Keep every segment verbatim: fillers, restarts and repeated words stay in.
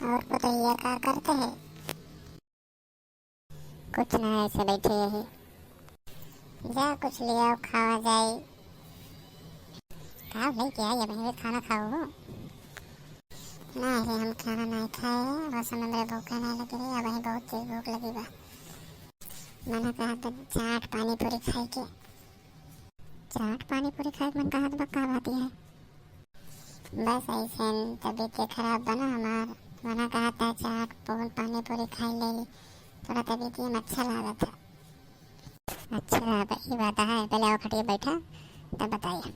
और पतोहिया का करते हैं? कुछ ना, ऐसे बैठे ही। जा कुछ ले आओ, खावा जाए। का लेके आई, अबहीं खाना खाओ हो? ना रे, हम खाना नहीं खाए, बस हमरे भूखे नहीं लगी रही, अबहीं बहुत तेज भूख लगी बा। मना कहा तो चाट पानी पूरी खाए के। चाट पानी पूरी खाए के मन कहत बा, का बात है? बस ऐसे तबीयत खराब बा ना हमार, मना कहा था चाट पोल पानी पूरी खाई ले, थोड़ा तबीयत में अच्छा लागत है। अच्छा, ये बात है, पहले आओ खटिया बैठा, तब बताइए।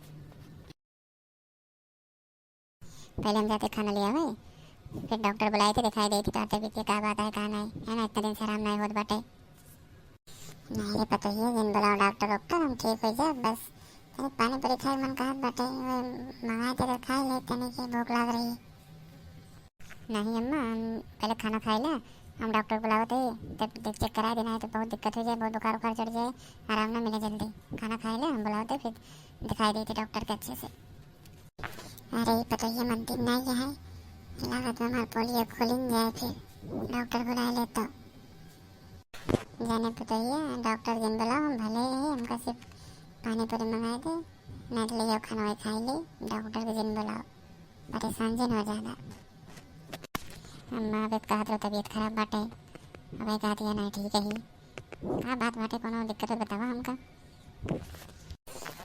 पहले हम जाते खाना ले आवे, फिर डॉक्टर बुलाए थे, दिखाई देती तो तबीयत का बात है, का नहीं है ना, इतने दिन से आराम नहीं होत बाटे। नहीं रे पतोहिया, जिन बुलाओ डॉक्टर वॉक्टर, हम ठीक हो जाए, बस तनी पानी पूरी खाए मन कहत बाटे, वही मंगाए थे तो खाए ले, तनी की भूख लाग रही। नहीं अम्मा, हम पहले खाना खाए ले, हम डॉक्टर बुलावत है, तब देख चेक करा देना है तो बहुत दिक्कत हो जाए, बहुत बुखार उखार चढ़ जाए, आराम ना मिले जल्दी। खाना खाए ले, हम बुलावत है, फिर दिखाई देते डॉक्टर के अच्छे से। अरे, ई पतोहिया मनती नहीं है, लागत में हमार पोलियो खुलिन जाए, फिर डॉक्टर बुलाए ले तो। जाने पतोहिया, डॉक्टर जिन बुलाओ, हम भले ही हमका सिर्फ पानी पूरी मंगाए दे, नहीं तो ले जाओ खाना वही खाई ले, डॉक्टर के जिन बुलाओ, परेशान जिन हो ज्यादा। अम्मा अबे कहत रहो तबीयत खराब बाटे, अबे कहत है नहीं ठीक है ही। का बात बाटे, कोनो दिक्कत हो बतावा हमका।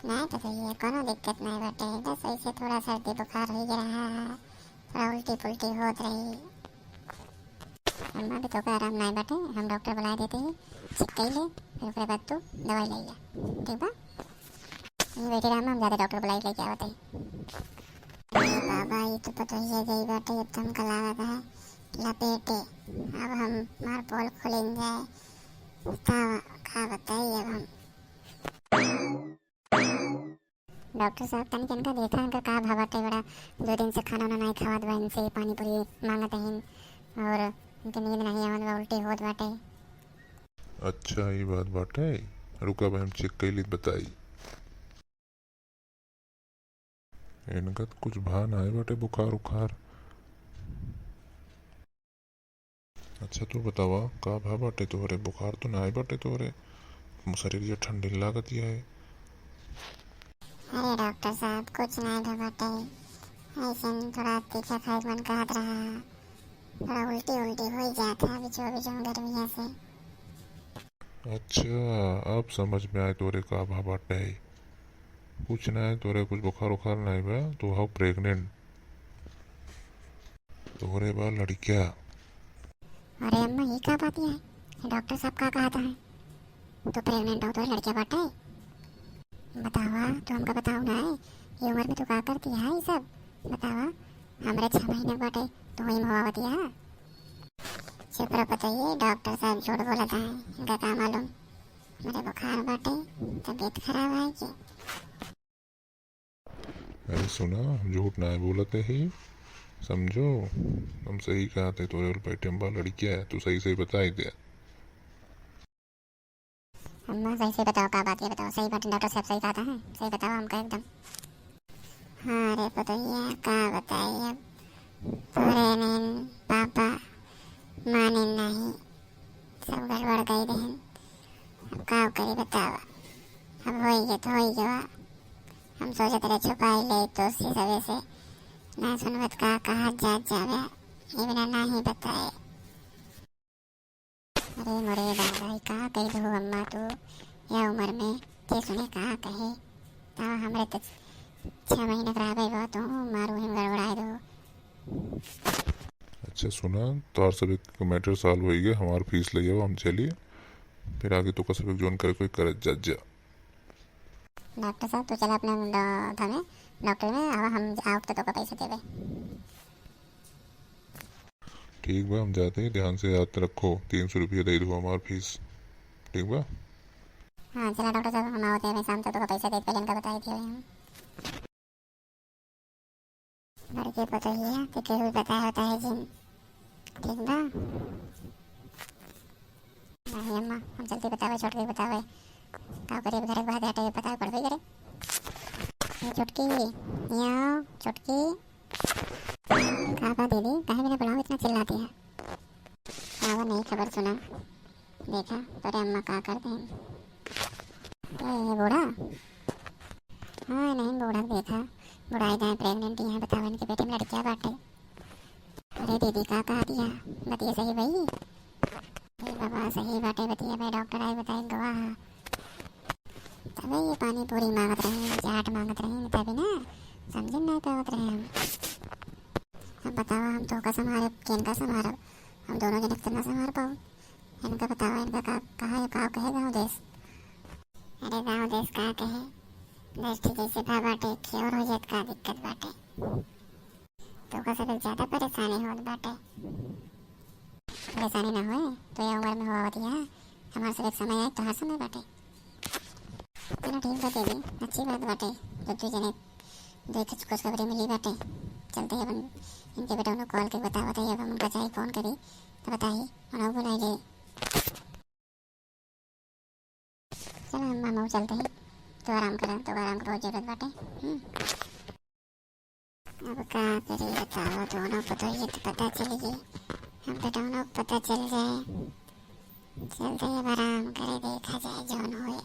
नहीं पतोहिया, कोनो दिक्कत नहीं बाटे, बस ऐसे थोड़ा सर्दी बुखार हो रहा है, थोड़ा उल्टी पुल्टी होत रही। अम्मा भी तोका आराम नहीं बाटे, हम डॉक्टर बुला देते हैं, चेक कर ले, फिर ओकरे बाद तू दवाई ले ले, ठीक बा? ये बैठे रहा, हम जाते डॉक्टर बुलाई लेके आवत है। अरे बाबा, ये तो पतोहिया गई बाटे, अब तो हमका लागत है लपेटे, अब हमार पोल खुलिन जाए, का, का बताई अब हम। डॉक्टर साहब, तनी इनका देखा, इनका का भा बाटे, बड़ा दो दिन से खाना उना नहीं खावत बा, इनसे पानी पूरी मांगत हैं और इनके नींद नहीं आवत बा, उल्टी होत बाटे। अच्छा, ई बात बाटे, रुका बा, हम चेक कइली त बताई। इनका त कुछ भा नाई बाटे बुखार उखार। अच्छा, तू बतावा, का भा बाटे तोहरे? बुखार तो नाई बाटे तोहरे, शरीर ये ठंडी लागत ही है। अरे डॉक्टर साहब, कुछ नाई भा बाटे, ऐसे ही थोड़ा तीखा खाए के मन कहत रहा, थोड़ा उल्टी उल्टी हो ही जात है बीचों बीचों गर्मिया से। अच्छा, अब समझ में आए तोरे का भा बाटे। कुछ नाई, तोरे कुछ बुखार उखार नाई बा, तू हव प्रेग्नेंट। तोहरे बा लड़किया। अरे अम्मा, ये का बात है? डॉक्टर साहब का कहत हैं? तू प्रेग्नेंट हो, तो लड़किया बाटे? बतावा, तू हमका बताओ ना, ये उम्र में तू का करती है ये सब? बतावा, हमरे छह महीने बाटे, तू ही मुआवती है। चुप रह पतोहिए, डॉक्टर साहब झूठ बोलत हैं, इनका का मालूम? हमरे बुखार बाटे, तबीयत खराब है कि? अरे सुना, हम झूठ नाई बोलत ही, समझो, हम सही कहत ही, तोरे पेटे में बा लड़किया, तू सही सही बताई दे। अम्मा, सही सही बताओ, का बात है, बताओ, सही बात, डॉक्टर साहब सही कहत हैं, सही बताओ हमका एकदम। हाँ रे पतोहिया, का बताई अब, तोरे नीन पापा माने नहीं, सब गड़बड़ कई देहन। अब का करी बतावा, अब होई गया तो होई गया। हम सोचत रहे छुपाई ले तो से सबे से, ना सुनबत का कहा जात जावे, ये बिना ना ही बताए। अरे मोरे दादा, ई का कही दू अम्मा तू, या उम्र में के सुने का कहे, ता हमरे तो छह महीने के रहबे बा, तू मारू हिम गड़बड़ाए दू। अच्छा सुना, तोहार सब एक मैटर सॉल्व होई गए, हमार फीस ले जाओ, हम चली, फिर आगे तो का सब एक जोन करे कोई करत जा जा। डॉक्टर साहब, तू चला अपने डॉ-, धमे, डॉक्टर में, अब हम आउट तो तोका पैसा देबे। ठीक बा, हम जाते हैं, ध्यान से याद रखो, तीन सौ रुपया दे दो हमार फीस, ठीक बा? हाँ, चला डॉक्टर साहब, हम आवत हैं, शाम तक तोका पैसा दे, पहले इनका बताए थे हम। बड़के पतोहिया, तो केहू बताए होता है जिन, ठीक बा? नहीं अम्मा, हम जल्दी बतावे, छोटकी बतावे, का करे, घर के बाहर हटे, बतावे पड़बे करे। ए छोटकी, यहाँ आओ, छोटकी। का पापा, दीदी, काहे बिना बुलाओ इतना चिल्लाती है? आवा, नई खबर सुना। देखा, तोरे अम्मा का कर दें। ए, ये बूढ़ा? हाँ, नहीं, बूढ़ा देखा। बुढ़ाई जाए, pregnant यहाँ, बतावा, इनके पेट में लड़किया बाटे। अरे दीदी, का कहा दिया? बतिया सही भई? ए बाबा, सही बाटे बतिया भई, डॉक्टर आई बताई गवा हा। तबे ये पानी पूरी मांगत रही, चाट मांगत रही, तभी ना समझे नहीं पावत रहे हम। अब बतावा, हम तोहका संभारब, केनका संभारब? हम दोनों जने के ना संभार पाओ। इनका बतावा, इनका का, कहा है, का कहे गाँव देश? अरे गाँव देश का कहे, दृष्टि जैसे भा बाटे, क्योर हो जात, का दिक्कत बाटे? तोहका सबसे ज्यादा परेशानी होत बाटे। परेशानी ना होए तो ये उम्र में होवत या, हमार सब एक समय आए, तोहार समय बाटे। चलो ठीक बा दीदी, अच्छी बात बाटे, जब दू जने दो एक खुशखबरी मिली बाटे। चलते ही अपन इनके बेटा उन्हें कॉल के बता बताइए, अब हम उनका चाहे फोन करी तो बताई, उन्हें बुलाई ले। चलो हम, हम चलते हैं, तो आराम करा, तो आराम करो, जरूरत बाटे। हम्म। अब का करी बताओ, दोनों को तो ये तो पता चल गई, हम तो दोनों को पता चल जाए। चलते ही अब आराम करे, देखा जाए जौन होए।